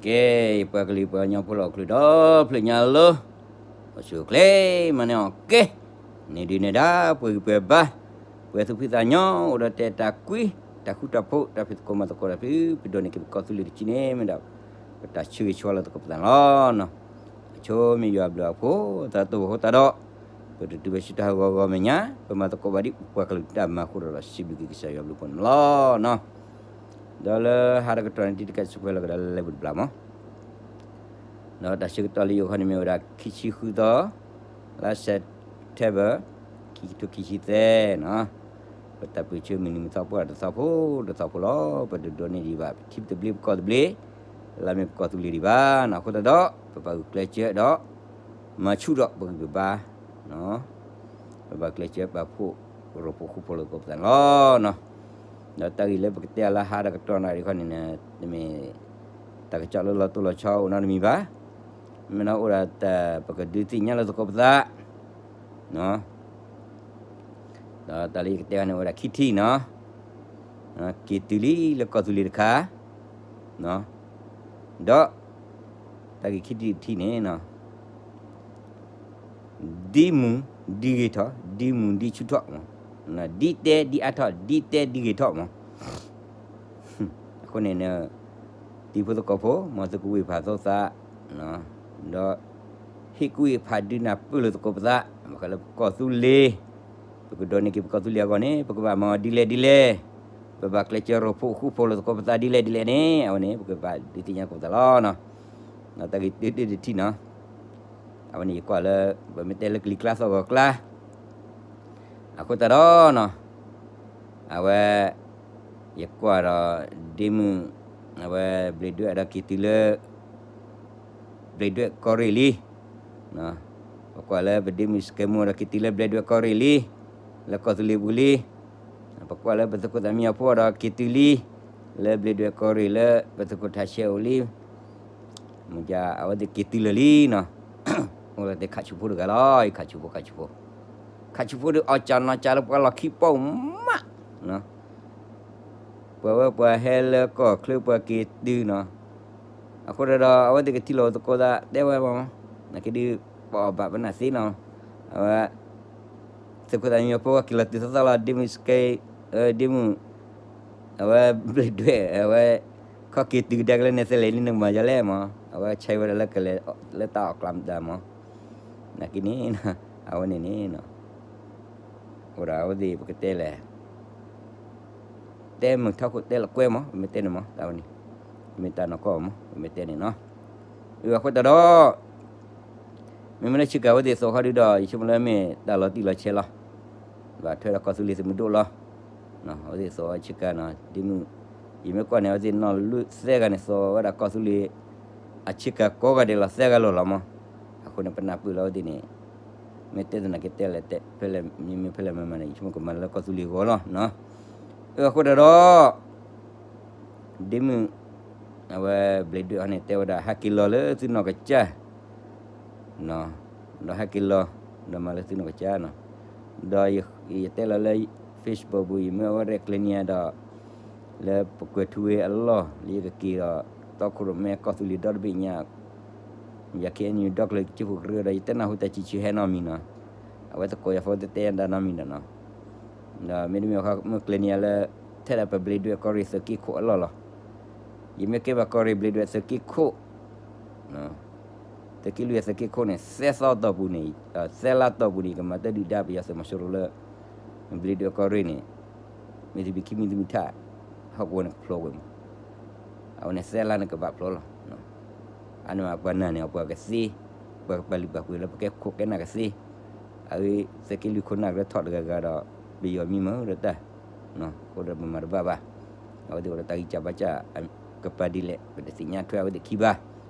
ကဲ, ယပှၤကလုာ်ပှၤကညီဖိလၢဟီၣ်ခိၣ်ဒီဖျၢၣ်ညါလၢ အိၣ်ဆူၣ်အိၣ်ချ့မၤန့ၢ်အီၤကဲ, န့ၢ်ဒုးနဲၣ်ဒါ ပှဲၤဂံၢ်ပှဲၤဘါ, ပှဲၤသူၣ်ဖှံသးညီ အိၣ်ဒီးတၢ်အဲၣ်တၢ်ကွံ, တၢ်ဃူတၢ်ဖိး, တၢ်ဖံးသကိးမၤသကိးတၢ်ဖု, ပဒိးန့ၢ်က့ၤပကီၢ်သူလ့ၤတကံန့ၣ် မ့ၢ်ဒၣ် ပတၢ်ဆၢဂ့ၤဆၢဝါလၢသကိးပသးန့ၣ်လီၤ. အဆိမ့ၢ်ယွၤဘျုးအဖိ သးတိၢ်ပဃိသတးဒီး, ပတတုၤဘၣ်ဆူတၢ်ဟးဂီၤဂီၤမဲာ်ညါ, ပမၤသကိးဘၣ်ဒ်ပှၤကလုာ်တၢ်မၤအဃိဒီး စံးဘျုးက့ၤကစၢ်ယွၤဘျုးဖှိၣ်န့ၣ်လီၤ. ဒီးလၢဟါဒီးကတီၢ်န့ၣ် တံၤတကဲစူးကွဲလီၤကဒီးလၢလၢပူၤတဘျီမး, ဒီးတၢ်ဆၢကတီၢ်လၢယအိၣ်ခီန့ၣ်မ့ၢ်ဝဲဒၣ် ခံဆံဃုသီ လါ September ခံကထိခံဆံသၢန့ၣ်, ပတၢ်ပၢၢ်ဆၢမုၢ်နံၤမုၢ်သီပှၢ်တသီဖိတသီဖိလီၤ. ပတဒိးန့ၢ်ဒံးဘၣ် ပထံပတဘျ့ပကီၢ်တဘျ့, လၢမ့ၢ်ပကီၢ်သူလ့ၤဒံးဘၣ်န့ၣ် အဃိသတးဒီး ပဘၣ်ဂုာ်ကျဲးစၢးဒီး မၤဆူၣ်ထီၣ်ပဂံၢ်ပဘါ, ပဘၣ်ကျဲးစၢးပာ်ဖှိၣ်ရိဖှိၣ်ဃူဖိးလၢသကိးပသးန့ၣ်လီၤ. ဒီးတၢ်ဂ့ၢ်လၢပကတဲအီၤလၢဟါဒီးကတီၢ်နၣ်ရံၣ်ခီန့ၣ် မ့ၢ် တၢ်ကစီၣ်လၢလီၤတိၢ်လီၤဆီအိၣ်နီတမံၤဘၣ်, မ့ၢ်နီၢ်အိၣ်ဒၣ်တၢ်ပကဒုးသ့ၣ်ညါလၢသကိးပသး ဒီးတၢ်လၢယကတဲအီၤန့ၣ် အိၣ်ဝဲဒၣ်ခံထံၣ်န့ၣ်, က့ၤတုၤလံလၢကီၢ်သူလ့ၤတခါ, ဒီး တၢ်ဂ့ၢ်ခံထံၣ်တထံၣ်န့ၣ်, ဒ်မုၢ်ဒ်ဂ့ၤထီၣ်, ဒ်မုၢ်ဒ်ဆူၣ်ထီၣ်မး, ဒ်တဲဒ်အါထီၣ်, ဒ်တဲဒ်ဂ့ၤထီၣ်မး အဃိန့ၣ် တံၤဖိသကိးဖိ မ်သုကဝံၢ်ဖးသိသး, ဒီး ဟ့ၣ်ကူၣ်ဟ့ၣ်ဖးဒုးနၢ်ပၢၢ်လိာ်သကိးပသး, ဘၣ်ဃးလၢပကီၢ်သူလ့ၤ, ပကဒိးန့ၢ်က့ၤပကီၢ်သူလ့ၤအဂီၢ်န့ၣ် ပကဘၣ်မၤအီၤဒ်လဲၣ်ဒ်လဲၣ်, ပဘၣ်ကျဲးစၢးရိဖှိၣ်ဃူဖိးလိာ်သကိးပသးဒ်လဲၣ်ဒ်လဲၣ်န့ၣ် အဝဲန့ၣ် ပကဘၣ်ဒုးသ့ၣ်ညါသကိးပသးလီၤ. ဒီးတၢ်ဂ့ၢ်တၢတထံၣ်န့ၣ်, အဝဲန့ၣ်ယကွၢ်လၢ ပမ့ၢ်တဲလၢကလံၤကျါသီၣ်ဂီၤကျါ အဃိသတးဒီး အဝဲ ယကွၢ်ဒီး ဒ့မုၣ် အဝဲဘျ့းဒွဲၣ်ဒီးက့ၤတုၤလၢ ဘျ့းဒွဲၣ်ကီၢ်ရ့ၣ်လံ. ပကွၢ်လၢပဒ့မုၣ်စကဲမူဒီးက့ၤတုၤလၢဘျ့းဒွဲၣ်ကီၢ်ရ့ၣ်လံ, လၢကီၢ်သူလ့ၤပူၤလံ. ပကွၢ်လၢပသုးခိၣ်သးမံအဖိဒီးက့ၤတုၤလံ, လၢဘျ့းဒွဲၣ်ကီၢ်ရ့ၣ်လၢပသုးခိၣ်ထးဆဲးအိၣ်လံ. မ့ၢ်ဒ်အဝဲသ့ၣ်က့ၤတုၤလၢာ်လံန့ၣ်, အိၣ်လၢတဲခးဆူၣ်ဖိတဂၤလီၤ, ယခးဆူၣ်ဖိ ခးဆူၣ်ဖိ, ခးဆူၣ်ဖိဒီးအီၣ်ကၢ်နီၢ်ကၢ်လၢပှၤလီၢ်ခံပီၣ်မး ပှၤဝဲပှၤဟဲလၢကီၢ်ချၢပှၤက့ၤတုၤန့ၣ်, အဃိဒီး အဝဲသ့ၣ်ကထံၣ်လိာ်သကိးသးတဲဝဲမး, နာ်က့ဒုး ပအီၣ်ဘၣ်ပနၢ်သ့န့ၣ်, အဝဲ သုးခိၣ်သးမံအဖိက့ၤလီၤတုၤသီသီလီၤ ဒ့မုၣ်စကဲ, ဒ့မုၣ် အဝဲဘျ့းဒွဲၣ် အဝဲ ခီၣ်က့ၤတုၤကဒါက့ၤလၢနဲသလဲးလံ နကမၤဒ်လဲၣ်မး, အဝဲဆဲးဝဲဒၣ်လၢကလဲၤလၢတၢ်အီၣ်ကျးမတၤမး, နာ်က့န့ၣ် အဝဲန့ၣ်န့ၣ် အိၣ်ဒီးအဝဲသ့ၣ်ပကတဲလဲၣ် တဲမုာ်ထီၣ်ခိၣ်တဲလီၤကွဲမး ပမ့ၢ်တဲန့ၣ်မး တၢ်ဝဲန့ၣ် မ့ၢ်တၢ်နီၢ်ကီၢ်မး ပမ့ၢ်တဲန့ၣ်န့ၣ်, အဃိသတးဒီး မ့မ့ၢ်လၢဆ့ကၤအဝဲသ့ၣ်သိးခီဒုဒီး ယဆိကမိၣ်လၢမ့ၢ်တၢ်လီၤတံၢ်လီၤဆဲးလီၤ, ဘၣ်ထွဲဒီးကီၢ်သူလ့ၤသုးမုၢ်ဒိၣ်လီၤ, အဝဲသ့ၣ်သိးဆ့ကၤန့ၣ် ဒ့မုၣ်, ယမ့ၢ်ကွၢ်န့ၣ် အဝဲသ့ၣ်နီၢ်လုၢ်သၢဂၤန့ၣ် သိးဝဲဒၣ်ကီၢ်သူလ့ၤ အဆ့ကၤကိးဂၤဒဲးလီၤ သၢဂၤလီၤလီၤမး, အဃိန့ၣ် ပနၢ်ပၢၢ်လၢအဝဲသ့ၣ်န့ၣ် မ့ၢ်တဲသနာ်က့တဲလဲၣ် ဖဲလဲၣ်မ့မ့ၢ်ဖဲလဲၣ်မၤမၤန့ၣ် ယဆိကမိၣ်ကမၤလၢကီၢ်သူလ့ၤအဂီၢ်လီၤ, အဃိသတးဒီး ဒ့မုၣ် အဝဲဘျ့းဒွဲၣ်အီၤန့ၣ် တဲဝဲဒၣ် ဟဲက့ၤလီၤလၢသုနီၢ်ကစၢ်, ဒီးဟဲက့ၤလီၤ ဒီးမၤလၢသုနီၢ်ကစၢ်န့ၣ်, ဒီးယတဲလီၤလၢ Facebook ပူၤ ယမ့ၢ်အဝဲရဲၣ်ကျဲၤန့ၢ်ဒီး လၢပကွဲၤထူဝ့အလီၢ် လၢယကက့ၤဒီး တီခိၣ်ရိၣ်မဲကီၢ်သူလ့ၤဒီတဘ့ၣ်ညါ ယၤ KNU ဒီကလုာ်ကၠိဖိကရၢဒီး ယတဲနၢ်ဟူတၢ်စံးဆၢဟဲနီတမံၤနီၤ, အဝဲသကိးယၤ ဖီတတဲယၤဒၣ်နီတမံၤဒီးနီၤ, ဒီးမ့တမ့ၢ်အခီမ့ၢ်ကျဲၤန့ၢ်ယၤလၢ ထဲဒၣ်ပဘျ့းဒွဲၣ်ကီၢ်ရ့ၣ်သုးက့ခိၣ်အလီၢ်လီၤ, ယမ့ၢ်ကဲဘၣ်ကီၢ်ရ့ၣ်ဘျ့းဒွဲၣ်သုးက့ခိၣ် သုးက့လွံၢ်အသုးက့ခိၣ်န့ၣ် သၢသီတီၢ်ပူၤန့ၣ်, သၢလါတီၢ်ပူၤန့ၣ် ယကမၤတၢ်ဒုၣ်ဒါပယီၤသုးမီၤစိရိၤလၢ ဘျ့းဒွဲၣ်ကီၢ်ရ့ၣ်န့ၣ်, မ့ၢ်တဘျီခံမံၤတမံၤထၣ် ဟီၣ်ကဝီၤန့ၣ်ကဖျိဝဲမး, အဝဲန့ၣ်သၢလါန့ၣ်ကဘၣ်ဖျိလီၤ, အန့ၣ်ပှၤနာ်န့ၣ် အပှၤကသ့, ပှၤကပာ်လုၢ်ပာ်ပှ့ၤလၢပကဲခိၣ်ကဲနၢ်ကသ့, အဂ့ၢ်သုးက့လွံၢ်ခိၣ်နၢ်ကလၢထီၣ်တဂၤဂၤဒီး ပယီၤမံမုာ်ဒီးတၢ် အဃိဒီးပမၤတဘၣ်ဘၣ်, အဝဲသ့ၣ်အိၣ်ဒီးတၢ်ဂံၢ်စၢ်ဘါစၢ် ကပၤဒ်လဲၣ် ပတသ့ၣ်ညါထွဲအဝဲသ့ၣ်ခံဘၣ်,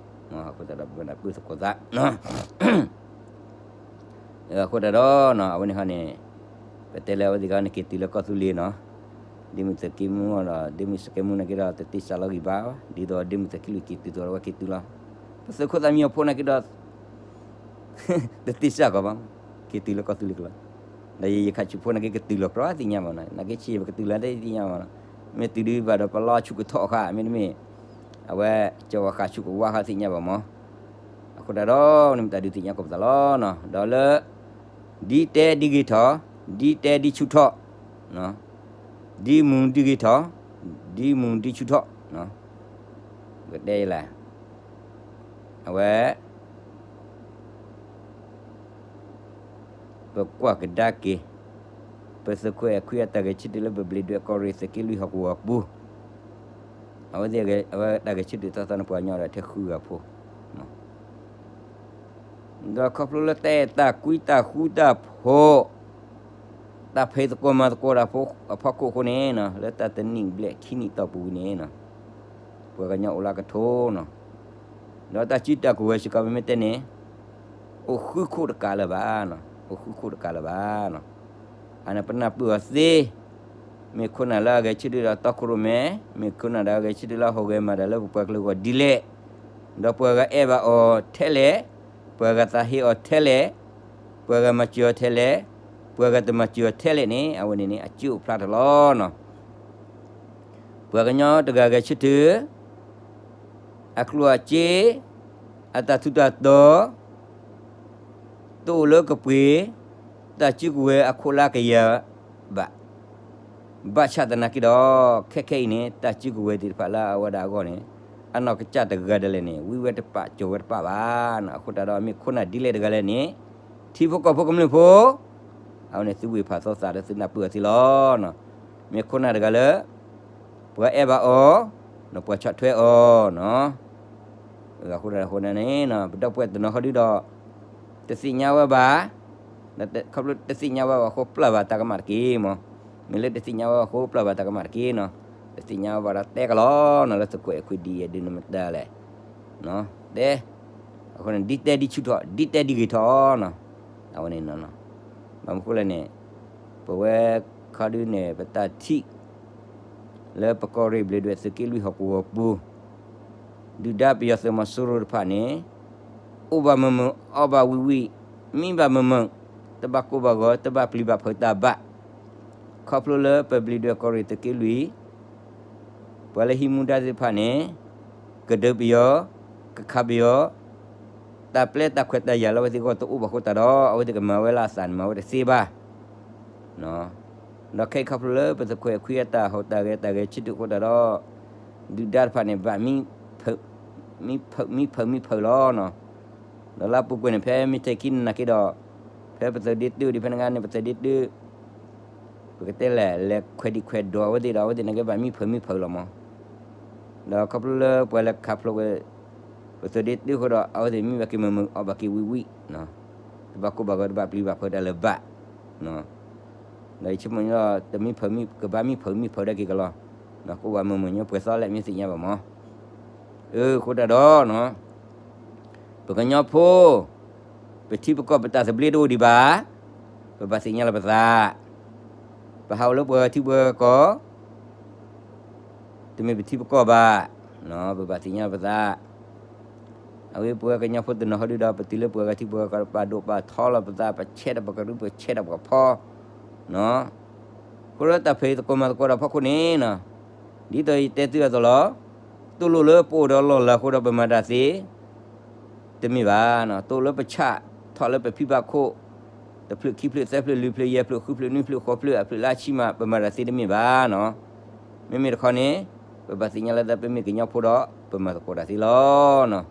အဃိသတးဒီးပနၢ်ပၢၢ်သကိးသး အဃိသတးဒီး အဝဲန့ၣ်ဟီန့ၣ် ပတဲလၢအဝဲသ့ၣ်ခီန့ၣ် က့ၤတုၤလၢကီၢ်သူလ့ၤနီၤ, ဒ့မုၣ်သုးက့မူဒီး ဒ့မုၣ်စကဲမူနာ်က့ဒီး တသ့စးလီၤဂံၢ်ဘါဘၣ်, ဒ်သိးဒ့မုၣ်သုးက့လွံၢ်က့ၤတုၤသိးဝဲက့ၤတုၤလီၤ, ပသုးခိၣ်သးမံအဖိနာ်က့ဒီး တသ့စးကီးဘၣ်, က့ၤတုၤလၢကီၢ်သူလ့ၤကလီၤ, ဒီးယခးဆူၣ်ဖိနာ်က့ကတုၤလီၤကြီသ့ၣ်ညါဘၣ်နီၤ, နာ်က့ဆ့ပကတုၤလီၤတသ့ၣ်ညါဘၣ်နီၤ, မ့ၢ်တုၤဒုးဘၣ်ဒီးပလီၤဆူၣ်ကထီၣ်ဃာ် မ့တမ့ၢ် အဝဲကၠီဝါဃးဆူကဝါဃီသ့ၣ်ညါဘၣ်မး, အဃိတၢ်ဒီးန့ၣ်မ့ၢ်တၢ်ဒုးသ့ၣ်ညါကိးပသးလီၤနီၤ, ဒီးလၢ ဒ်တဲဒ်ဂ့ၤထီၣ်, ဒ်တဲဒ်ဆူၣ်ထီၣ်, ဒ်မုၢ်ဒ်ဂ့ၤထီၣ်, ဒ်မုၢ်ဒ်ဆူၣ်ထီၣ်, ပကတဲယလဲၣ်, အဝဲ ပကွၢ်ကဒါက့ၤ ပသုးခိၣ်အဲၣ်ခွံအတၢ်ဂဲၤဆၢထၢၣ်လၢပဘျံးဒွဲၣ်ကီၢ်ရ့ၣ်သုးက့လွံၢ်ဟီၣ်ကဝီၤပူၤ, အဝဲသ့ၣ်အဝဲတၢ်ဂဲၤဆၢထၢၣ်သီသီန့ၣ် ပှၤကညီဒီးထဲဃုဂၤဖိ ဒီးခီဖျိလၢတၢ်အဲၣ်တၢ်ကွံတၢ်ဃူတၢ်ဖိး, တၢ်ဖံးသကိးမၤသကိးတၢ်ဖိအဖီခိၣ်အဃိန့ၣ်, လၢတၢ်တနံၣ်ဘျဲၣ်ခံနံၣ်တီၢ်ပူၤန့ၣ်, ပှၤကညီအိၣ်လၢကထိနီၤ, ဒီးတၢ်စုတၢ်ကဝဲၤစ့ၢ်ကီးပမ့ၢ်တဲန့ၣ်, အိၣ်ဃုခိၣ်တကးလၢၤဘၣ်, အိၣ်ဃုခိၣ်တကးလၢၤဘၣ်. အန့ၣ်ပနၢ်ပၢၢ်အီၤသ့, မ့ၢ်ခိၣ်နၢ်လၢအဂဲၤဆၢထၢၣ်ဒီးတီခိၣ်ရိၣ်မဲ, မ့ၢ်ခိၣ်နၢ်ဒီးအဂဲၤဆၢထၢၣ်လၢဟီၣ်ဂဲၤမၤတၢ်လၢပပှၤကလုာ်အဂီၢ်ဒ်လဲၣ်, ဒီးပှၤဂၤအဲၣ်ဘၣ်အီၤထဲလဲၣ်, ပှၤဂၤသးဟ့အီၤထဲလဲၣ်, ပှၤဂၤမၤစၢၤအီၤထဲလဲၣ်, ပှၤဂၤတမၤစၢၤအီၤထဲလဲၣ်န့ၣ်, အဝဲန့ၣ်န့ၣ် အစုအိၣ်ဖျါထီၣ်လီၤနီၤ. ပှၤကညီတဂၤဂဲၤဆၢထၢၣ် အကျိၣ်အစ့, အတၢ်ထူးတၢ်တီၤ, တအိၣ်လၢကပှ့ၤ တၢ်စုကဝဲၤအခိၣ်လၢကယၤဘၣ်. ဘၣ်ဆၣ်သနာ်က့ဒီး, ခဲခဲအံၤန့ၣ် တၢ်စုကဝဲၤသ့ၣ်တဖၣ်လၢအဝဲဒၣ်အဂီၢ်န့ၣ်, အနီၢ်ကစၢ်တဂၤဒၣ်လဲာ်န့ၣ် ဝံဝဲတပာ် ကၠီၤဝဲတပာ်ဘၣ်. အဃိတၢ်ဒီးမ့ၢ်ခိၣ်နၢ်ဒ်လဲၣ်တဂၤလဲၣ်န့ၣ်, ထံဖိကီၢ်ဖိကမျၢၢ်ဖိ အဝဲန့ၣ်သုဝ့ၢ်ဖးသီသးဒီးသုနၢ်ပၢၢ်အီၤသ့လီၤ. မ့ၢ်ခိၣ်နၢ်တဂၤလၢ ပှၤအဲၣ်ဘၣ်အီၤ, ပှၤဆီၣ်ထွဲအီၤ, အဃိန့ၣ် ပဒီပုၢ်ဝဲၢ်တနီၤဃီဒုဒီး တသ့ၣ်ညါဝဲဘၣ်, ခီဖျိတသ့ၣ်ညါဝဲဘၣ်အဃိပျၢ်ဘၣ်တၢ်ကမၣ်တက့ၢ်မး, မ့ၢ်လၢတသ့ၣ်ညါဝဲအဃိပျၢ်ဘၣ်တၢ်ကမၣ်တက့ၢ်နီၤ, တသ့ၣ်ညါဝဲဘၣ်ဒီးတဲကလီၤနီၤ လၢသုးခိၣ်အဲၣ်ခွံဒ်အံၤဒ်နမတၤလဲၣ်, တဲ အဃိန့ၣ် ဒ်တဲဒ်ဆူၣ်ထီၣ် ဒ်တဲဒ်ဂ့ၤထီၣ်နီၤ, အဝဲန့ၣ်နီၤ, ဘၣ်မနုၤဃိလဲၣ်န့ၣ်, ပဝဲခီဒုန့ၣ် ပတၢ်ထံၣ် လၢပကီၢ်ရ့ၣ်ဘျ့းဒွဲၣ်သုးက့လွံၢ်ဟီၣ်ကဝီၤပူၤ, ဒုၣ်ဒါပယီၤသုးမီၤစိရိၤတဖၣ်န့ၣ်, အိၣ်ဘၣ်မုာ်မုာ် အီၣ်ဘၣ်ဝံၣ်ဝံၣ်, မံဘၣ်မုာ်မုာ်, တဘၣ်ကိၢ်ဘၣ်ဂီၤ တဘၣ်ပျံၤဘၣ်ဖုးတၢ်ဘၣ်, ခီဖျိလၢပဘျံးဒွဲၣ်ကီၢ်ရ့ၣ်သုးက့လွံၢ် ပှၤလၢဟံးမူဒါသ့ၣ်တဖၣ်န့ၣ်, ကဒုးပယီၤ, ကခးပယီၤ, တၢ်ပျဲတၢ်ခွဲးတၢ်ယာ်လၢအဝဲသ့ၣ်အဂီၢ်တအိၣ်ဘၣ်အဃိတၢ်ဒီး အဝဲသ့ၣ်ကမၤဝဲလၢအသးန့ၣ် မၤဝဲတသ့ဘၣ်. ဒီးခဲအံၤခီဖျိလၢပသုးခိၣ်အဲၣ်ခွံအတၢ်ဟူးတၢ်ဂဲၤတၢ်ဂဲၤဆၢထၢၣ်အဃိတၢ်ဒီး, ဒုၣ်ဒါတဖၣ်န့ၣ် ဘၣ်မံဖုးမံဖုးလီၤနီၤ. ဒီးလၢအပူၤကွံာ်န့ၣ် ဖဲမ့ၢ်ထဲခံနၤက့ဒီး, ဖဲပသုးဒ့တၢဒံးဖဲန့ၣ်ဂၤန့ၣ် ပသုးဒ့တၢ ပကတဲလဲၣ် လဲၤခွဲးဒံးခွဲးဒီးအဝဲသ့ၣ်ဒီး အဝဲသ့ၣ်န့ၣ်ကဘၣ်မံဖုးမံဖုးလီၤမး. ဒီးခီဖျိလၢပှၤလဲၤခးဖျိး ပသုးဒ့တၢအဃိဒီး အဝဲသ့ၣ်မံဘၣ်က့ၤမုာ်မုာ် အီၣ်ဘၣ်က့ၤဝံၣ်ဝံၣ်, တဘၣ်ကိၢ်ဘၣ်ဂီၤ တဘၣ်ပျံၤဘၣ်ဖုးတၢ်လၢၤဘၣ်. ဒီးယဆိကမိၣ်ဒီး တမံဖုးမံ ကဘၣ်မံဖုးမံဖုးဒၣ်က့ၤကလီၤ. ကိၢ်ဘၣ်မုာ်မုာ်ညီ ပှဲၤသီလဲၣ် မ့ၢ်သ့ၣ်ညါဘၣ်မး. အဃိတၢ်ဒီး ပကညီဖိ ပထံပကီၢ်ပတၢ်သဘျ့တအိၣ်ဒံးဘၣ်. ပဘၣ်သ့ၣ်ညါလီၤပသး, ပဟးအိၣ်လၢပှၤဂၤထံပှၤဂၤကီၢ်, တမ့ၢ်ပထံပကီၢ်ဘၣ်. ပဘၣ်သ့ၣ်ညါလီၤပသး, အဝဲပဝဲကညီဖိတနီၤဟီဒုဒီး ပတုၤလၢပှၤဂၤထံပှၤဂၤကီၢ် ပာ်ဒိၣ်ပာ်ထီလီၤပသး, ပဆဲးဒီးပကရူၢ် ပဆဲးဒီးပကဖီ အဃိဒီးတၢ်ဖံးသကိးမၤသကိးတၢ်ဖီခိၣ်န့ၣ်, ဒ်သိးယတဲသုအသိးလီၤ. တလိၣ်လၢပအိၣ်ဒီးလီၢ်လၤအဃိဒီးပမၤတၢ်သ့, တမ့ၢ်ဘၣ်. တလိၣ်လၢပဆၣ်ထီၣ်လၢပဖံဘၣ်ခိၣ်, တဖျၢၣ်ခံဖျၢၣ်သၢဖျၢၣ်လွံၢ်ဖျၢၣ်ယဲၢ်ဖျၢၣ်ဃုဖျၢၣ်နွံဖျၢၣ်ဃိးဖျၢၣ်အဖျၢၣ်လၢအဆံမး ပမၤတၢ်သ့တမ့ၢ်ဘၣ်. မ့မ့ၢ်တခီန့ၣ်, ပဘၣ်သ့ၣ်ညါလၢပမ့ၢ်ကညီဖိဒီး ပမၤသကိးတၢ်သ့လီၤ.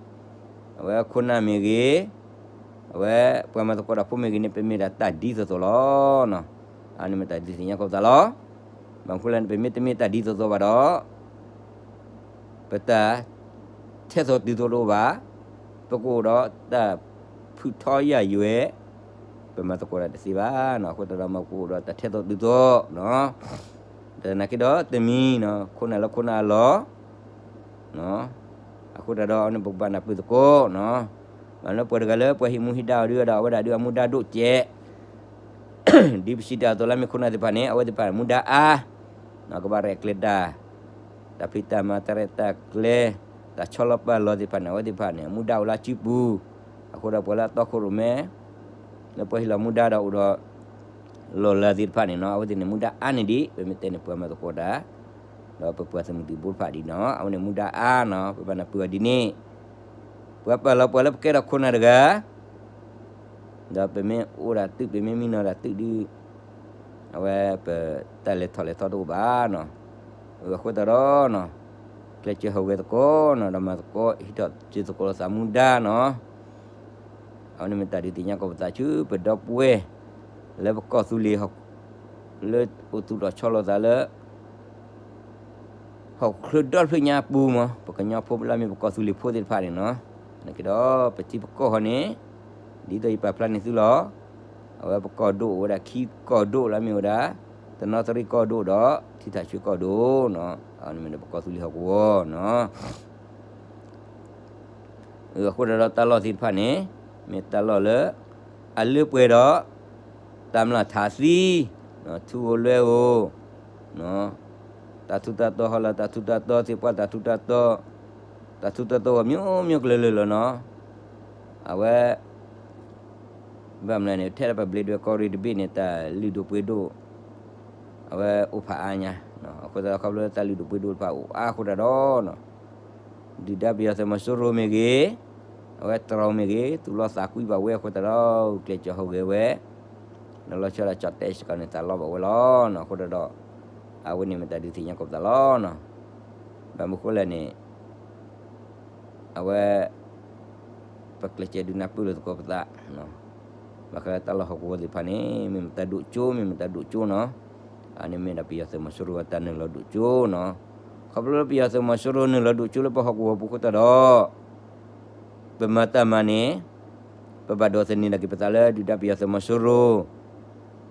အဝဲခိၣ်နၢ်မ့ၢ်ဂ့ၤ, အဝဲပှၤမၤသကိးတၢ်ဖိမ့ၢ်ဂ့ၤန့ၣ် ပမ့ၢ်ဒၣ်တၢ်ဒ်သိးသိးလီၤ. အန့ၣ်မ့ၢ်တၢ်ဒုးသ့ၣ်ညါကိးပသးလီၤ. ဘၣ်မနုၤဃိလဲၣ်န့ၣ် ပမ့ၢ်တမ့ၢ်တၢ်ဒ်သိးသိးဘၣ်ဒီး ပတၢ်ထဲသိးတုၤသိးတအိၣ်ဘၣ်. ပကအိၣ်ဒီးတၢ်ဖုးထီယာ်ယွဲၢ်, ပမၤသကိးတၢ်တသ့ဘၣ်. အဃိတၢ်ဒီးမ့ၢ်ပကအိၣ်ဒီးတၢ်ထဲသိးတုၤသိး, တနာ်က့ဒီးတမံၤ, ခိၣ်နၢ်လၢခိၣ်နၢ်အလီၢ် အဃိတၢ်ဒီးန့ၣ် ပကဘၣ်နၢ်ပၢၢ်သကိး, ဘၣ်လၢပှၤတဂၤလၢပှၤဟံးမူဟံးဒါအီၤဒုဒီး အဝဲဒၣ်ဒုးအမူဒါဒိၣ်စဲး, ဒ်ပစံးတၢ်အသိးလၢမ့ၢ်ခိၣ်နၢ်သ့ၣ်တဖၣ်န့ၣ် အဝဲသ့ၣ်တဖၣ်န့ၣ် မူဒါအါ, ကဘၣ်ရဲၣ်ကျဲၤတၢ်, တၢ်ဖံးတၢ်မၤတၢ်ရဲၣ်တၢ်ကျဲၤ, တၢ်ဆီလီၤပာ်လီၤသ့ၣ်တဖၣ်န့ၣ် အဝဲသ့ၣ်တဖၣ်န့ၣ် မူဒါအိၣ်လၢစုပူၤ, အဃိဒီးပှၤလၢအတီခိၣ်ရိၣ်မဲ လၢပှၤဟ့ၣ်လီၤမူဒါဒီးအိၣ်ဒီး လီၢ်လၤသ့ၣ်တဖၣ်န့ၣ်နီၤ အဝဲသ့ၣ်န့ၣ် မူဒါအါန့ၢ်ဒံး ပမ့ၢ်တဲန့ၣ် ပှၤမၤသကိးတၢ်, ဒီးပပှၤသုးမုၢ်သံၣ်ဘိတဖၣ်ဒ်နီၤ အဝဲန့ၣ်မူဒါအါနီၤ ပဘၣ်နၢ်ပၢၢ်အီၤဒ်န့ၣ်, ပှၤပာ်လီၤပှၤလၢပကဲထီၣ်ခိၣ်နၢ်တဂၤ ဒီးပမ့ၢ်အိၣ်ဒၣ်သုး ပမ့ၢ်မံနီၤဒၣ်သုးဒုး အဝဲပတၢ်လဲၤထီၣ်လဲၤထီတအိၣ်ဘၣ်နီၤ. အဃိသတးဒီးနီၤ ကျဲးစၢးဟူးဂဲၤသကိးနီၤ ဒီးမၤသကိး ဟံးထီၣ်စ့ၢ်သကိးလိာ်သးမူဒါနီၤ. အဝဲန့ၣ်မ့ၢ်တၢ်ဒုးသ့ၣ်ညါကိးပသးဆူပဒီပုၢ်ဝဲၢ် လၢပကီၢ်သူလ့ၤ လၢအိၣ်သူၣ်ထီၣ်ဆီလီၤသးလၢ ဟီၣ်ခိၣ်ချၢဒီတဖျၢၣ်ညါအပူၤမး ပကညီဖိလၢမ့ၢ်ပကီၢ်သူလ့ၤဖိသ့ၣ်တဖၣ်န့ၣ်နီၤ, နာ်က့ဒီးပထံပကီၢ်ဃီန့ၣ် ဒ်သိးယပာ်ဖျါန့ၢ်သုလီၤ. အဝဲပကီၢ်ဒိၣ်အိၣ်ဝဲဒၣ်ခံကီၢ်ဒိၣ်လၢမ့ၢ်ဝဲဒၣ် တနီသရံၣ်ကီၢ်ဒိၣ်ဒီး ထံထၣ်ဆှၢကီၢ်ဒိၣ်နီၤ, အဝဲန့ၣ်မ့ၢ်ဒီးပကီၢ်သူလ့ၤဟီၣ်ကဝီၤနီၤ. အဃိဒီးတၢ်လီၢ်သ့ၣ်တဖၣ်န့ၣ် မ့ၢ်တၢ်လီၢ်လၢ အလၢပှဲၤဒီး တၢ်မျၢ်ထးသံ, ထူဧိၤလွဲဧိၤ, တၢ်ထူးတၢ်တီၤ ဟီၣ်လာ်တၢ်ထူးတၢ်တီၤ သ့ၣ်ပှၢ်တၢ်ထူးတၢ်တီၤ, တၢ်ထူးတၢ်တီၤဂီၢ် မျိုးမျိုးကလုာ်လၢာ်လီၤနီၤ. အဝဲ ဘၣ်မနုၤန့ၣ် ထဲဒၣ်ပဘျ့းဒွဲၣ်ကီၢ်ရ့ၣ်တဘ့ၣ်န့ၣ် တၢ်လုၢ်ဒိၣ်ပှ့ၤဒိၣ် အဝဲအိၣ်ဖးအါညါ, အဃိသတးခီဖျိလၢတၢ်လုၢ်ဒိၣ်ပှ့ၤဒိၣ်တဖၣ်အိၣ်အါအဃိတၢ်ဒီး ဒုၣ်ဒါပယီၤသုးမီၤစိရိၤမ့ၢ်ဂ့ၤ, အဝဲတြီမ့ၢ်ဂ့ၤ သူၣ်လီသးကွံဘၣ်ဝဲအဃိတၢ်ဒီး ကျဲးစၢးဟူးဂဲၤဝဲ, နလီၤဆီဒၣ်ကၠီၣ်တဲၣ်စ့ၢ်ကီးန့ၣ် သးလီဘၣ်ဝဲလီၤ. အဃိတၢ်ဒီး အဝဲန့ၣ်မ့ၢ်တၢ်ဒုးသ့ၣ်ညါကိးပသးလီၤ. ဘၣ်မနုၤဃိလဲၣ်န့ၣ် အဝဲ ပကျဲးစၢးဒုးနၢ်ပၢၢ်လိာ်သကိးပသး, ဘၣ်ဃးလၢတၢ်လီၢ်ဟီၣ်ကဝီၤသ့ၣ်တဖၣ်န့ၣ် မ့ၢ်မတၤဒိၣ်ကၠိ မ့ၢ်မတၤဒိၣ်ကၠိနီၤ, အန့ၣ်မ့ၢ်ဒၣ်ပယီၤသုးမီၤစိရိၤအတၢ်နုာ်လီၤဒိၣ်ကၠိနီၤ. ခီဖျိလၢပယီၤသုးမီၤစိရိၤနုာ်လီၤဒိၣ်ကၠိလၢပဟီၣ်ကဝီၤပူၤအဃိတၢ်ဒီး ပမၤတၢ်မၤန့ၣ် ပဘၣ်ဒိးသန့ၤလီၤက့ၤပသးလၢဒုၣ်ဒါပယီၤသုးမီၤစိရိၤ,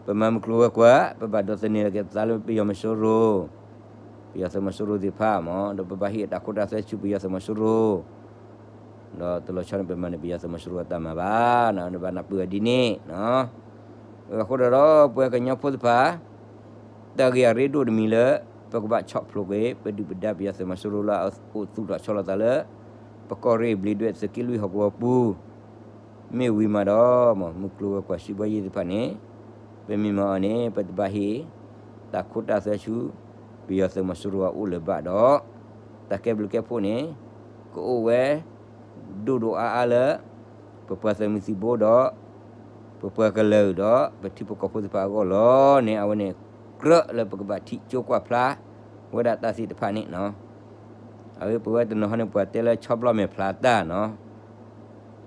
ပမၤမုၢ်ကျိၤဝဲၤကွာ် ပဘၣ်ဒိးသန့ၤလီၤက့ၤပသးလၢပယီၤမီၤစိရိၤ, ပယီၤသုးမီၤစိရိၤသ့ၣ်တဖၣ်မး ဒီးပဘၣ်ဟ့ၣ်အတၢ်ခိတၢ်သွဲဆူပယီၤသုးမီၤစိရိၤ, ဒီးတလီၤဆီန့ၣ် ပမၤန့ၢ်ပယီၤသုးမီၤစိရိၤအတၢ်မၤဘၣ်, ဒီးဘၣ်နၢ်ပၢၢ်အီၤဒ်န့ၣ် အဃိဒီး ပဝဲကညီဖိသ့ၣ်တဖၣ် တၢ်ဂ့ၢ်အရ့ဒိၣ်တမံၤလၢ ပကဘၣ်ဆီၣ်ဖျိးကွံာ် ပဒုၣ်ပဒါပယီၤသုးမီၤစိရိၤလၢအအိၣ်သူၣ်ထီၣ်ဆီလီၤသးလၢ ပကီၢ်ရ့ၣ်ဘျ့းဒွဲၣ်သုးက့လွံၢ်ဟီၣ်ကဝီၤပူၤ မ့ၢ်ဝံၤမးဒီး မုၢ်ကျိၤဝဲၤကွာ် စံးဘီယ့ၣ်သ့ၣ်တဖၣ်န့ၣ် ပမ့ၢ်မၤအီၤန့ၣ် ပတဘၣ်ဟ့ၣ် တၢ်ခိတၢ်သွဲဆူ ပယီၤသုးမီၤစိရိၤအအိၣ်လၢၤဘၣ်ဒီး တၢ်ကဲဘျုးကဲဖှိၣ်န့ၣ် ကအိၣ်ဝဲ ဒိၣ်ဒိၣ်အါအါလၢ ပပှၤသုးမုၢ်သံၣ်ဘိဒီး ပပှၤကလုာ်ဒီး ပထံဖိကီၢ်ဖိသ့ၣ်တဖၣ်အဂီၢ်လီၤန့ၣ် အဝဲန့ၣ် ကြၢးလၢပကဘၣ်ထံၣ်ကၠိကွၢ်ဖျါ ဝဲဒၣ်တၢ်သ့ၣ်တဖၣ်န့ၣ်နီၤ. အဝဲပဝဲတနီၤဟီန့ၣ် ပှၤတဲလၢဆီဘျီၣ်မဲာ်ဖျါတၢ်နီၤ.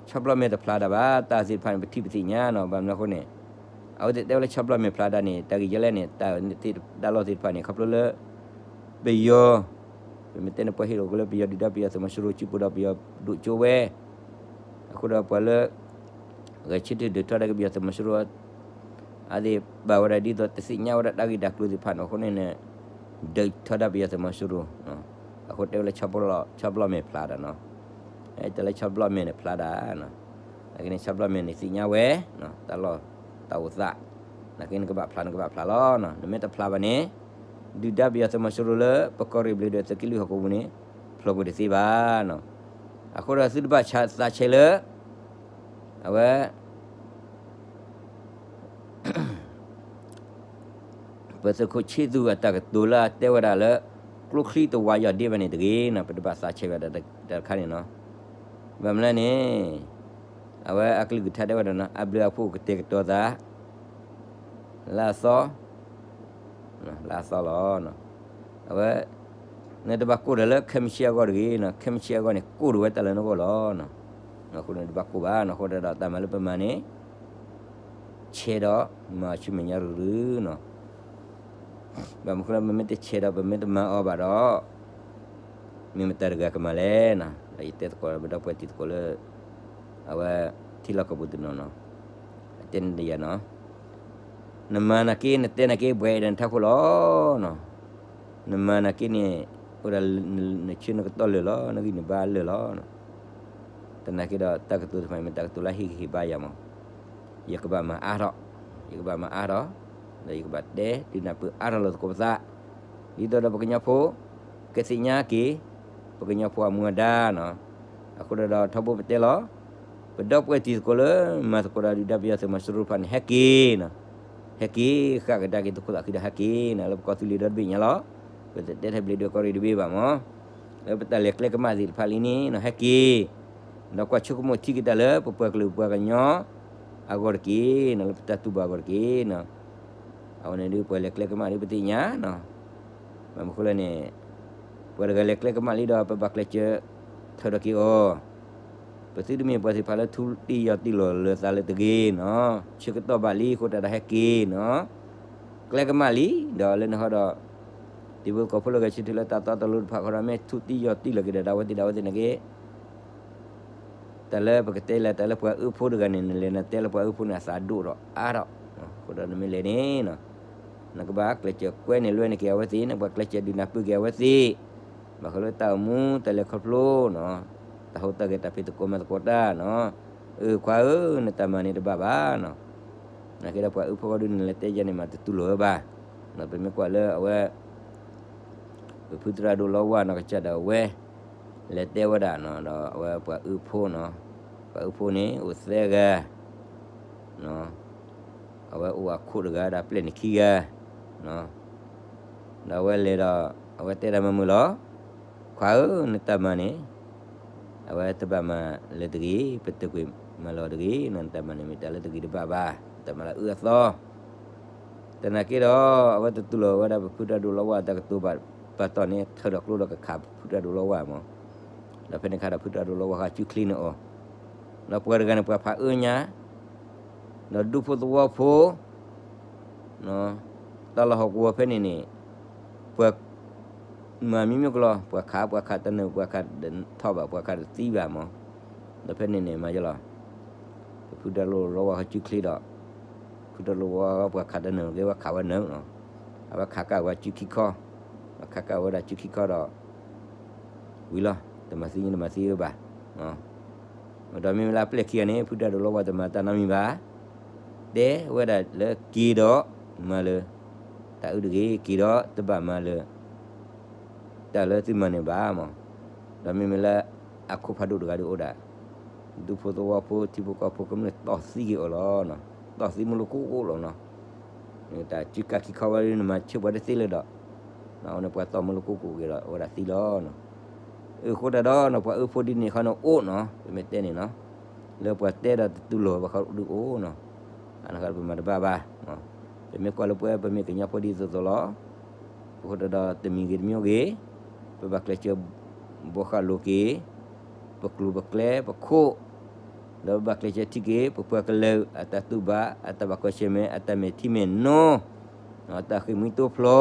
ဆီဘျီၣ်မဲာ်တဖျါတၢ်ဘၣ် တၢ်သ့ၣ်တဖၣ်န့ၣ် ပထံၣ်ပသ့ၣ်ညါနီၤ. ဘၣ်မနုၤအဃိန့ၣ် အဝဲသ့ၣ်တဲဝဲလၢဆီဘျီၣ်မဲာ်ဖျါတၢ်န့ၣ် တၢ်ဂ့ၢ်ယဲလဲၣ်န့ၣ် တၢ်သ့ၣ်တၢ်လီၢ်သ့ၣ်တဖၣ်န့ၣ် ခီဖျိလၢ ပယီၤ ပမ့ၢ်တဲန့ၣ် ပှၤဟ့ၣ်လီၤကလၢပယီၤဒုၣ်ဒါပယီၤသုးမီၤစိရိၤစုပူၤဒီးပယီၤဒိၣ်ကၠိဝဲ အဃိဒီးပှၤလၢ ဂဲၤဆၢထၢၣ်ဒုးထီဒါက့ၤပယီၤသုးမီၤစိရိၤ အသ့ၣ်ဘၣ်ဝဲဒၣ်ဒ်သိးတသ့ၣ်ညါဝဲဒၣ်တၢ်ဂ့ၢ်တၢ်ကျိၤသ့ၣ်တဖၣ်နီၤ အဃိန့ၣ်န့ၣ် ဒုးထီဒါပယီၤသုးမီၤစိရိၤ အဃိတဲဝဲလၢ ဆီဘျီၣ်မဲာ်ဖျါတၢ်နီၤ တဲလၢဆီဘျီၣ်မဲာ်န့ၣ်ဖျါတၢ် နာ်က့န့ၣ် ဆီဘျီၣ်မဲာ်န့ၣ်သ့ၣ်ညါဝဲ တၢ်လီၢ်တၢ်အိၣ်သး နာ်က့န့ၣ်ကဘၣ်ဖျါန့ၣ်ကဘၣ်ဖျါလီၤ. နမ့ၢ်တဖျါဘၣ်န့ၣ် ဒုၣ်ဒါပယီၤသုးမီၤစိရိၤလၢပကီၢ်ရ့ၣ်ဘျ့းဒွဲၣ်သုးက့လွံၢ်ဟီၣ်ကဝီၤပူၤန့ၣ် ဖျိးကွံာ်တသ့ဘၣ်. အဃိဒီးသုတဘၣ်သးဆဲးလၢ အဝဲ ပသုးခိၣ်ဆံသူးအတၢ်ကတိၤလၢအတဲဝဲဒၣ်လၢ ကျိချံတဝးယီၢ်ဒ့ဘၣ်န့ၣ်တဂ့ၤနီၤ ပတဘၣ်သးဆဲးဘၣ်တၢ်တခါန့ၣ်နီၤ. ဘၣ်မနုၤလဲၣ်န့ၣ် အဝဲအကလုၢ်ကထါတဲဝဲဒၣ်နီၤ အဘျုးအဖှိၣ်ကတဲာ်ကတီၤသး လၢအသီ လၢအသီလီၤ. အဝဲ နတဘၣ်ကိၢ်တၢ်လၢခဲမုၢ်ဆ့အဂီၢ်တဂ့ၤနီၤ ခဲမုၢ်ဆ့အဂီၢ်န့ၣ် ကိၢ်ဒိၣ်ဝဲတၢ်လၢနဂီၢ်လီၤ. အဃိန့ၣ်တဘၣ်ကိၢ်ဘၣ်နီၤ အဃိဒီးတၢ်မၤလၢပမၤန့ၣ် ဆဲးဒီးမၤဆူမဲာ်ညါရုၢ်ရုၢ်နီၤ. ဘၣ်မနုၤဃိလၢပမ့ၢ်တဆဲးဒီးပမ့ၢ်တမၤအီၤဘၣ်ဒီး မ့ၢ်မတၤတဂၤကမၤလဲၣ်နီၤ. ဒီးယတဲသကိးပဒီပုၢ်ဝဲၢ်တံၤသကိးလၢ အဝဲ ထံလီၢ်ကီၢ်ပူၤတနီၤနီၤ အတဲန့ၣ်ယၤနီၤ နမၤနာ်က့ နတဲနာ်က့ ပှၤအဲၣ်ဒိးနထးခိၣ်လီၤနီၤ. နမၤနာ်က့န့ၣ် အိၣ်ဒၣ်နဆၢနကတီၢ်လၢာ်လီၤ နဂံၢ်နဘါလၢာ်လီၤ. သနာ်က့ဒီးတၢ်ကတိၤတဖၣ်န့ၣ် မ့ၢ်တၢ်ကတိၤလၢဟ့ၣ်ဂံၢ်ဟ့ၣ်ဘါယၤမး ယကဘၣ်မၤအါထီၣ် ယကဘၣ်မၤအါထီၣ် ဒီးယကဘၣ်တဲဒုးနၢ်ပၢၢ်အါထီၣ်လိာ်သကိးပသး ဒ်သိးဒီးပကညီဖိ ကသ့ၣ်ညါက့ၤ ပကညီဖိအမူအဒါနီၤ. အဃိဒီးထီဘိပတဲလီၤ ပဒီပုၢ်ဝဲၢ်တံၤသကိးလၢ မၤသကိးဒီးဒုၣ်ဒါပယီၤသုးမီၤစိရိၤတဖၣ်န့ၣ် ဟဲက့ၤနီၤ. ဟဲက့ၤ ဃၣ်ကဒါက့ၤသုးခိၣ်သးခုဒီးဟဲက့ၤနီၤ လၢပကီၢ်သူလ့ၤဒီတဘ့ၣ်ညါလီၤ. ပတတဲထဲဘျ့ဒိကီၢ်ရ့ၣ်တဘ့ၣ်ဘၣ်မၢ်, လၢပတၢ်လဲၤကျဲကမၣ်သ့ၣ်တဖၣ်လံန့ၣ်နီၤ ဟဲက့ၤ, ဒီးကွၢ်ဆိကမိၣ်ထံက့ၤတၢ်လၢပပှၤကလုာ်ပှၤကညီ အဂီၢ်တက့ၢ်နီၤ လၢပတၢ်တူၢ်ဘၣ်အဂီၢ်တက့ၢ်နီၤ, အဝဲန့ၣ်ဒုးပှၤလဲၤကျဲကမၣ်ဒုးပသ့ၣ်ညါနီၤ, ဘၣ်မနုၤဃိလဲၣ်န့ၣ် ပှၤတဂၤလဲၤကျဲကမၣ်လံဒီး ပဘၣ်ကျဲးစၢး ထၢဒီးက့ၤအီၤ, ပသုတမ့ၢ်ပှၤသ့ၣ်တဖၣ်လၢထူတံၢ်ယီၢ်တံၢ်လီၤလၢသးလၢတဂ့ၤနီၤ, ဆၢကတီၢ်ဘၣ်လံအဃိတၢ်ဒီးဟဲက့ၤနီၤ, ကျဲကမၣ်လံ, ဒီးလၢနဟီဒီး တံၤဖိသကိးဖိလၢဂဲၤဆၢထၢၣ်လၢတၢ်တီတၢ်လိၤတဖၣ်ဃီဒီး မ့ၢ်ထူတံၢ်ယီၢ်တံၢ်လီၤက့ၤဒီး ဒၣ်ဝဲသ့ၣ်ဒၣ်ဝဲသ့ၣ်န့ၣ်က့ တၢ်လၢပကတဲလၢတၢ်လၢပှၤအၢဖိတဂၤန့ၣ် နလဲၤနတဲလၢပှၤအၢဖိန့ၣ် အသးဒိၣ်ထီၣ်အါထီၣ်, အဃိဒီးနမ့ၢ်လဲၤန့ၣ်နီၤ, နကဘၣ်ကျဲးစၢးကွဲန့ၢ်လွဲန့ၢ်က့ၤအဝဲသ့ၣ်, နကဘၣ်ကျဲးစၢးဒုးနၢ်ပၢၢ်က့ၤအဝဲသ့ၣ်, ဘၣ်ဃးလၢတၢ်အိၣ်မူတၢ်လဲၤခီဖျိနီၤ, တၢ်ဟူးတၢ်ဂဲၤတၢ်ဖံးသကိးမၤသကိးတၢ်နီၤ, အၢခွါဧၢ နတၢ်မၤန့ၣ်တဘၣ်ဘၣ်နီၤ, နာ်က့ဒီးပှၤအၢဖိဃီဒုးန့ၣ် လဲၤတဲယၤန့ၣ်မးတတူၢ်လိာ်ဝဲဘၣ်, ပမ့ၢ်ကွၢ်လၢအဝဲ ပဖုသရၣ်ဒိၣ်လီဝါနီၤ ကစၢ်ဒၣ်ဝဲ လဲၤတဲဝဲဒၣ်နီၤ, ဒီးအဝဲပှၤအၢဖိနီၤ, ပှၤအၢဖိန့ၣ် အိၣ်သၢဂၤ, အဝဲအိၣ်အခိၣ်တဂၤဒီးပျဲၢ်န့ၣ်ခံဂၤ, ဒီးအဝဲလဲၤဒီး အဝဲတဲတၢ်မၤမုာ်လီၤ, ခွါဧၢ နတၢ်မၤန့ၣ် အဝဲတဘၣ်မၤလၢၤတဂ့ၤ, ပတကွံာ်မၤလီၤတဂ့ၤ, နတၢ်မၤန့ၣ်မ့ၢ်တၢ်လၢတဂ့ၤတဘၣ်ဘၣ်, တၢ်မၤလၢအၢအသီ သနာ်က့ဒီး အဝဲတတူၢ်လိာ်ဝဲဒၣ်ပဖုတၢ်ဒိၣ်လီဝါအတၢ်ကတိၤဘၣ်ပာ်တီၢ်န့ၣ် ထၢဒီးကျိဒီးကခးဖုတၢ်ဒိၣ်လီဝါမး, ဒီးဖဲန့ၣ်အခါဒီးဖုတၢ်ဒိၣ်လီဝါဃီစုချ့န့ၢ်အီၤ, ဒီးပှၤတဂၤန့ၣ် ပှၤဖးအၢညါ, ဒီးဒူဖိသဝီဖိ တၢ်လီၢ်ဟီၣ်ကဝီၤဖဲန့ၣ်န့ၣ် ပှၤမၤမံမ့ၢ်ကလီၤ, ပှၤခးပှၤခးတနၢၤ ပှၤခးထီၣ်ဘၣ် ပှၤခးတသံဘၣ်မး, ဒီးဖဲန့ၣ်န့ၣ်မၤယလီၤ, ပဖုတၢ်ဒိၣ်လီဝါဃီစုချ့ဒီး ဖုတၢ်ဒိၣ်လီဝါပှၤခးတနၢၤက့ၤဝဲခးဝဲနၢၤ, အဝဲခးကၣ်ဝဲစုခံခီ, ခးကၣ်ဝဲဒၣ်စုခံခီဒီး ဝံၤလီၤ, တမၤသံတမၤသံဝဲဘၣ်, ဒီးမ့မ့ၢ်လၢအပျဲၢ်ခံဂၤန့ၣ် ဖုတၢ်ဒိၣ်လီဝါတမၤတၢ်နီတမံၤဘၣ်, တဲဝဲဒၣ်လၢက့ၤဒီးမၤလၢ တၢ်အုးတဂ့ၤ, က့ၤဒီးတဘၣ်မၤလၢ တၢ်လၢသုမၤန့ၣ်ဘၣ်မး, ဒီးမ့မ့ၢ်လၢအခိၣ်ဖးဒိၣ်တဂၤဒီးအိၣ်ဒၣ် ဒူဖိသဝီဖိထံဖိကီၢ်ဖိကမျၢၢ်တီၢ်သံက့ၤအီၤလီၤ, တီၢ်သံမူလၢကိၢ်ကိၢ်လီၤနီၤ, တၢ်စုကၢ်ခံခီဝဲဒၣ်နမၤဆၢပှၤတသ့လၢၤဒီး, အဝဲန့ၣ်ပှၤတီၢ်မူလၢကိၢ်ကိၢ်က့ၤဒီး အဝဲဒၣ်သံလီၤနီၤ, အဃိတၢ်ဒီးနီၤ ပှၤအၢဖိဒ်န့ၣ်ခီန့ၣ်အိၣ်နီၤ ပမ့ၢ်တဲန့ၣ်နီၤ, လၢပှၤတဲဒီးတတူၢ်လိာ်ဘၣ်ဃီဒုးအိၣ်နီၤ, အန့ၣ်ဃီပမၤတဘၣ်ဘၣ်, ပမ့ၢ်ကွၢ်လၢပဝဲပမ့ၢ်ကညီဖိဒ်သိးသိးလီၤ အဃိတၢ်ဒီးတမံၤဂ့ၤတမံၤဂ့ၤ, ပဘၣ်ကျဲးစၢးဘှီဃာ်လိာ်က့ၤ ပကျိၤပကျဲပခိၣ်, ဒီးပဘၣ်ကျဲးစၢးထံၣ်က့ၤ ပပှၤကလုာ်အတၢ်တူၢ်ဘၣ် အတၢ်ဘၣ်ကွၢ်ဆၢၣ်မဲာ် အတၢ်မဲာ်ထံမဲာ်နိ, အတၢ်ဃ့ၢ်မှံတိဖျိး,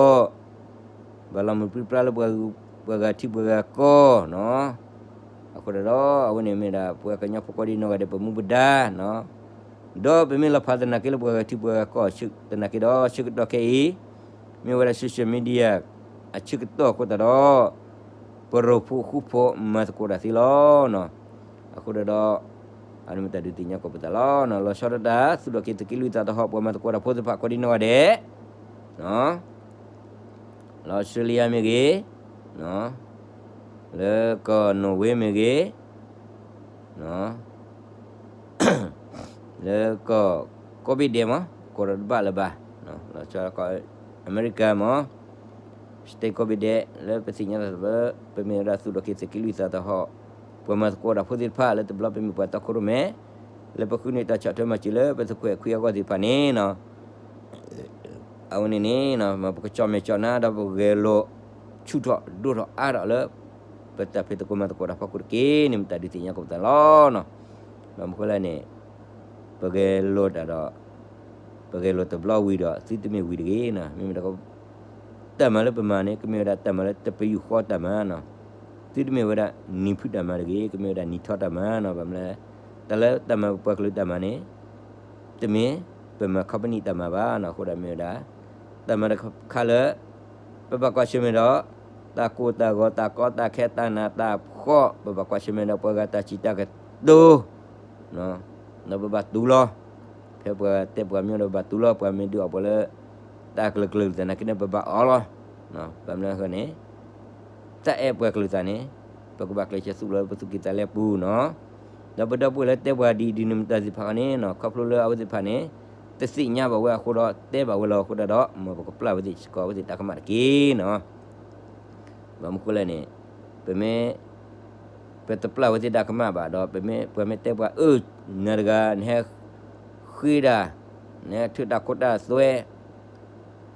ဘၣ်လီၤမုၢ်ပြံပြါလၢပှၤဂၤထံပှၤဂၤကီၢ်နီၤ, အဃိတၢ်ဒီး အဝဲန့ၣ်မ့ၢ်ဒၣ် ပှၤကညီဖိကိးဒံနီၢ်ဂၤဒဲး ပမူပဒါနီၤ, ဒီးပမ့ၢ်လီၤဖးသနာ်က့လၢပှၤဂၤထံပှၤဂၤကီၢ် သနာ်က့ဒီး ဆၢကတီၢ်ခဲအံၤ မ့ၢ်ဝဲဒၣ် social media အဆၢကတီၢ်အဃိသတးဒီး ပရိာ်ဖိဃူဖိးမၤသကိးတၢ်သ့လီၤနီၤ, အဃိတၢ်ဒီး အန့ၣ်မ့ၢ်တၢ်ဒုးသ့ၣ်ညါကိးပသးလီၤနီၤ, လီၤဆီဒၣ်တၢ် သူၣ်ထီၣ်က့ၤသုးက့လွံၢ်သးသဟီၣ် ပှၤမၤသကိးတၢ်ဖိသ့ၣ်တဖၣ်ကိးဒံနီၢ်ဂၤဒဲး လၢအီစထြ့လယါမ့ၢ်ဂ့ၤ, လၢကီၢ်နိၣ်ဝ့မ့ၢ်ဂ့ၤ, လၢကီၢ် ကိးဘ့ၣ်ဒဲးမး ကိးဒီးတဘၣ်လၢၤဘၣ်, လီၤဆီကီၢ်အမဲရကၤမး state ကိးဘ့ၣ်ဒဲး လၢပသ့ၣ်ညါသးလၢ ပမ့ၢ်ဝဲဒၣ်သူၣ်ထီၣ်က့ၤသုးက့လွံၢ်သးသဟီၣ် ပှၤမၤသကိးတၢ်ဖိသ့ၣ်တဖၣ်လၢတဘျီပမ့ၢ်ပှၤတီခိၣ်ရိၣ်မဲ လၢပဃုန့ၢ်တၢ်ဆီၣ်ထွဲမၤစၢၤလၢပသုးခိၣ်အဲၣ်ခွံအဂီၢ်သ့ၣ်တဖၣ်န့ၣ်နီၤ အဝဲန့ၣ်န့ၣ် ပကကၠီၣ်မဲာ်ကၠီၣ်နါဒီး ပဂဲၤလိာ်ဆူၣ်ထီၣ်ဒိၣ်ထီၣ်အါထီၣ်လၢ ပတၢ်ဖံးသကိးမၤသကိးတၢ်ဖီခိၣ်တက့ၢ်န့ၣ် မ့ၢ်တၢ်ဒုးသ့ၣ်ညါကိးပသးလီၤနီၤ. ဘၣ်မနုၤဃိလဲၣ်န့ၣ် ပဂဲၤလိာ်တၢ်ဒီး ပဂဲၤလိာ်တဘျီဝံၤဒီး သုတမ့ၢ်ဝံၤတဂ့ၤနီၤ. မ့မ့ၢ်ဒီး တၢ်မၤလၢပမၤန့ၣ် ကမ့ၢ်ဝဲဒၣ်တၢ်မၤလၢတပယူာ်ဃီတၢ်မၤနီၤ. သုတမ့ၢ်ဝဲဒၣ်နံၤဖုၣ်တၢ်မၤတဂ့ၤ, ကမ့ၢ်ဝဲဒၣ်နံၤထီတၢ်မၤနီၤ. ဘၣ်မနုၤလဲၣ် တၢ်လၢတၢ်မၤပပှၤကလုာ်တၢ်မၤန့ၣ် တမ့ၢ်ပမၤ company တၢ်မၤဘၣ်နီၤ. အဃိဒီးမ့ၢ်ဝဲဒၣ် တၢ်မၤတခါလၢ ပဘၣ်ကွၢ်ဆၢၣ်မဲာ်ဒီး တၢ်ကိၢ်တၢ်ဂီၤ တၢ်ကီတၢ်ခဲ တၢ်နးတၢ်ဖှီၣ် ပဘၣ်ကွၢ်ဆၢၣ်မဲာ်ဒီး ပှၤဂၤတၢ်စံးတၢ်ကတိၤ ဒီးပဘၣ်တူၢ်လီၤ. ဖဲပှၤတဲပှၤမံၤဒီး ပဘၣ်တူၢ်လီၤ. ပှၤမ့ၢ်ဒုးအီၣ်ပှၤလၢ တၢ်ကလုာ်ကလုာ်သနာ်က့န့ၣ် ပဘၣ်အီလီၤ. ဘၣ်မနုၤအဃိန့ၣ် တၢ်အဲၣ်ပှၤကလုာ်သးန့ၣ် ပကဘၣ်ကျဲးစၢးသူၣ်လီၤလၢပသူၣ်ကံၢ်သးလဲပူၤနီၤ. ဒီးပဒီပုၢ်ဝဲၢ်လၢတဲပှၤဒ်အံၤဒ်နုၤမတၤသ့ၣ်တဖၣ်န့ၣ်နီၤ ခီဖျိလၢအဝဲသ့ၣ်တဖၣ်န့ၣ် တသ့ၣ်ညါဘၣ်ဝဲအဃိဒီး တဲဘၣ်ဝဲလီၤအဃိတၢ်ဒီး မ်ပကပျၢ်ဝဲသ့ၣ်စ့ၢ်ကီး အဝဲသ့ၣ်တၢ်ကမၣ်တက့ၢ်နီၤ. ဘၣ်မနုၤဃိလဲၣ်န့ၣ်, ပမ့ၢ် ပတပျၢ်ဝဲသ့ၣ်တၢ်ကမၣ်ဘၣ်ဒီး ပမ့ၢ် ပှၤမ့ၢ်တဲပှၤ အၢ နၤတဂၤ နဟဲ ဃ့ဒၣ်, နဟဲထုးတၢ်ခိတၢ်သွဲ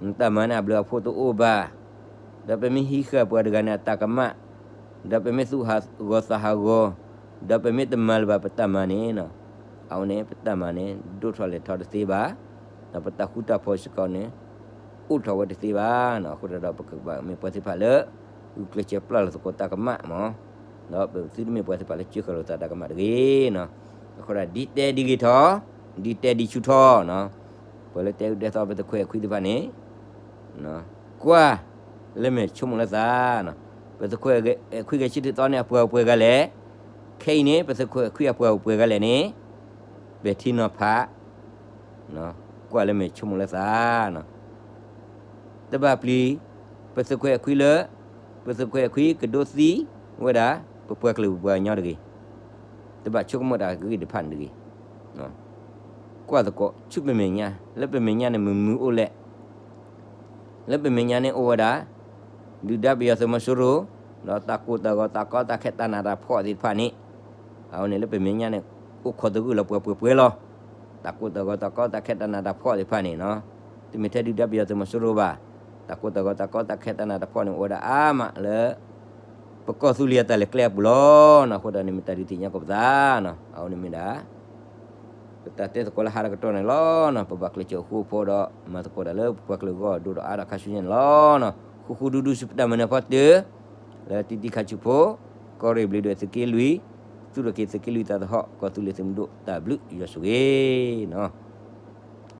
နတၢ်မၤန့ၣ်အဘျုးအဖှိၣ်တအိၣ်ဘၣ်, ဒီးပမ့ၢ်ဟံးဃာ်ပှၤတဂၤန့ၣ်အတၢ်ကမၣ်, ဒီးပမ့ၢ်သူၣ်ဟးဂီၤသးဟးဂီၤ, ဒီးပမ့ၢ်တမၤလၢၤဘၣ်ပတၢ်မၤန့ၣ်, အဝဲန့ၣ် ပတၢ်မၤန့ၣ် ဒိၣ်ထီၣ်လဲၤထီၣ်တသ့ဘၣ်, ဒီးပတၢ်ဃူတၢ်ဖိးစ့ၢ်ကီးန့ၣ် အိၣ်ထီၣ်ဝဲတသ့ဘၣ်. အဃိဒီး ပကဘၣ်မ့ၢ်ပှၤသ့ၣ်တဖၣ်လၢ ဂုာ်ကျဲးစၢးပျၢ်လီၤသကိးတၢ်ကမၣ်မး, ဒီးပသုတမ့ၢ်ပှၤသ့ၣ်တဖၣ်လၢစၢဃာ်လိာ်သးတၢ်ကမၣ်တဂ့ၤ. အဃိဒီး ဒ်တဲဒ်ဂ့ၤထီၣ်, ဒ်တဲဒ်ဆူၣ်ထီၣ်, ပှၤလၢတဲဒုၣ်တဲသီပသုးခွဲးခွံသ့ၣ်တဖၣ်န့ၣ် ကွၢ်လၢမဲာ်ဆိကမိၣ်လၢသး, ပသုးခွဲးခွံဂဲၤဆၢထၢၣ်သီန့ၣ် အပှၤအိၣ်ပှဲၤဂၤလဲၣ်, ခဲအံၤန့ၣ် ပသုးခွဲးခွံအပှၤအိၣ်ပှဲၤဂၤလဲၣ်န့ၣ် ပဲာ်ထံနီၤဖး, ကွၢ်လၢမဲာ်ဆိကမိၣ်လၢသး တဘၣ်ပျံၤ ပသုးခွဲးခွံလၢ ပသုးခွဲးခွံကဒိးသံဝဲဒၣ် ပပှၤကလုာ်ပပှၤကညီတဂ့ၤ, တဘၣ်ဆိကမိၣ်တၢ်ဂ့ၢ်တဖၣ်န့ၣ်တဂ့ၤ. ကွၢ်သကိးဆူပမဲာ်ညါ လၢပမဲာ်ညါန့ၣ်မုာ်မုာ်အိၣ်လဲၣ်, လၢပမဲာ်ညါန့ၣ်အိၣ်ဝဲဒၣ် ဒုၣ်ဒါပယီၤသုးမီၤစိရိၤ, ဒီးတၢ်ကိၢ်တၢ်ဂီၤတၢ်ကီတၢ်ခဲတၢ်နးတၢ်ဖှီၣ်သ့ၣ်တဖၣ်န့ၣ်, အဝဲန့ၣ်လၢပမဲာ်ညါန့ၣ် အိၣ်ခိးသဂၢၢ်လီၤပှဲၤပှဲၤပှဲၤလီၤ. တၢ်ကိၢ်တၢ်ဂီၤတၢ်ကီတၢ်ခဲတၢ်နးတၢ်ဖှီၣ်သ့ၣ်တဖၣ်န့ၣ်, တမ့ၢ်ထဲဒုၣ်ဒါပယီၤသုးမီၤစိရိၤဘၣ်, တၢ်ကိၢ်တၢ်ဂီၤတၢ်ကီတၢ်ခဲတၢ်နးတၢ်ဖှီၣ်န့ၣ် အိၣ်ဝဲဒၣ်အါမးလၢ ပကီၢ်သူလ့ၤအတၢ်လဲၤကျဲအပူၤလီၤ. အဃိဒီးန့ၣ်မ့ၢ်တၢ်ဒုးသ့ၣ်ညါကိးပသး, အဝဲန့ၣ်မ့ၢ်ဒၣ် ပတၢ်တဲသကိးလၢဟါလၢကတီၢ်န့ၣ်လီၤ. ပဘၣ်ကျဲးစၢးဃူဖိးဒီး မၤသကိးတၢ်လၢပပှၤကလုာ်အဂီၢ်ဒိၣ်ဒီးအါဒီးခါဆူညါန့ၣ်လီၤ. ဃူဃူဒူဒူဆူပတၢ်မၤနၢၤဖီတၢၢ် လၢတံၤတံၤခါဆူဖိ, ကီၢ်ရ့ၣ်ဘျ့းဒွဲၣ်သုးက့လွံၢ်, သူၣ်ထီၣ်က့ၤသုးက့လွံၢ်သးသဟီၣ် ကီၢ်သူလ့ၤသုးမုၢ်ဒိၣ်တၢ်ဘျုးယွၤဆိၣ်ဂ့ၤန့ၣ်